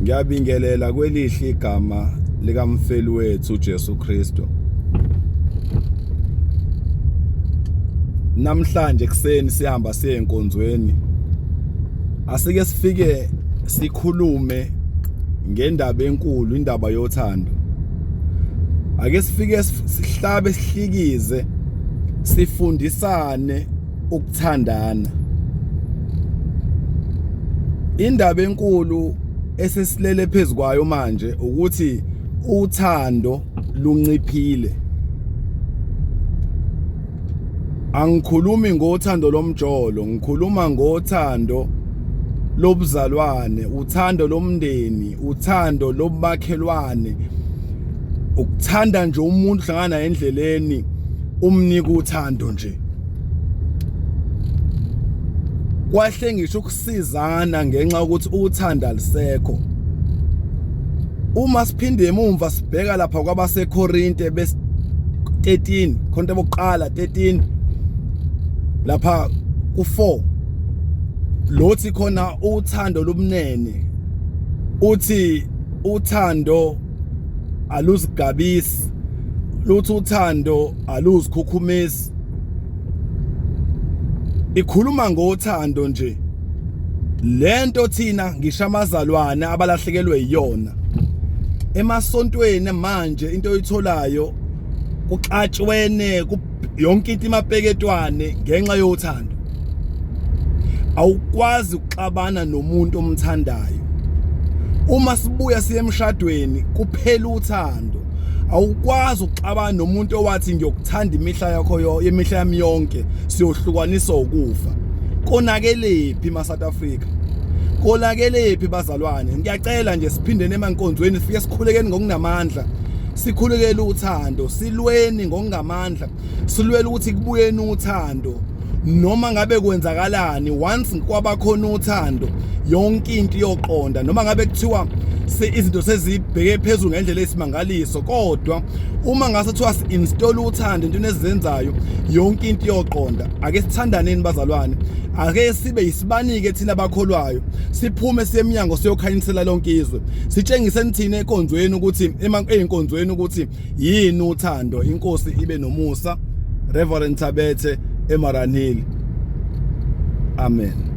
Ngiyabingelela kwelihle igama likamfeli wethu uJesu Kristu. Namhlanje kuseni sihamba siye enkonzweni. Asike sifike sikhulume ngendaba enkulu, indaba yothando. Ake sifike sihlabe sihlikize sifundisane ukuthandana. Indaba enkulu esesilele phezukwayo manje ukuthi uthando lunciphile. Angikhulumi ngothando lomjolo, ngikhuluma ngothando lobuzalwane, uthando lomndeni, uthando lobumakhelwane. Ukuthanda nje umuntu hlangana naye endleleni umnika uthando nje. Kwahle ngisho ukusizana ngenxa yokuthi uthando alisekho. Uma siphinde emumva sibheka lapha kwabaseKorinte bes 13, Korinte bokuqala 13 lapha ku4 lothi khona uthando lobunene, uthi uthando aluzigabisi, luthi uthando aluzikhukhumezi. Ikhuluma ngothando nje lento thina ngisho amazalwane abalahlekelwe iyona emasontweni manje. Into oyitholayo kuxatshwene yonke into imapeketwane ngenxa yothando. Awukwazi ukuxabana nomuntu omthandayo. Uma sibuya siye emshadweni kuphela uthando. Awukwazi ukuxabana nomuntu owathi ngiyokuthanda imihla yakho yo imihla yami yonke, siyohlukaniswa ukufa. Konakelephi ma South Africa? Konakelephi bazalwane? Ngiyacela nje siphindeni emankonzweni, sifike sikhulekeni ngokunamandla, sikhulekele uthando, silweni ngokungamandla, silwele ukuthi kubuyeni uthando. Noma ngabe kwenzakalani, once kwaba khona uthando yonke into iyoqonda. Noma ngabe kuthiwa izinto sezibheke phezulu ngendlela esimangaliso, kodwa uma ngase kuthiwa si-install uthando entweni ezizenzayo, yonke into iyoqonda. Ake sithandaneni bazalwane, ake sibe yisibanike thina abakholwayo, siphume siye emnyango siyokhanyisela lonke izwe, sitshengiseni thina enkonzweni ukuthi eyinkonzweni ukuthi yini uthando. Inkosi ibe nomusa. Reverend Thabethe eMaranhill. Amen.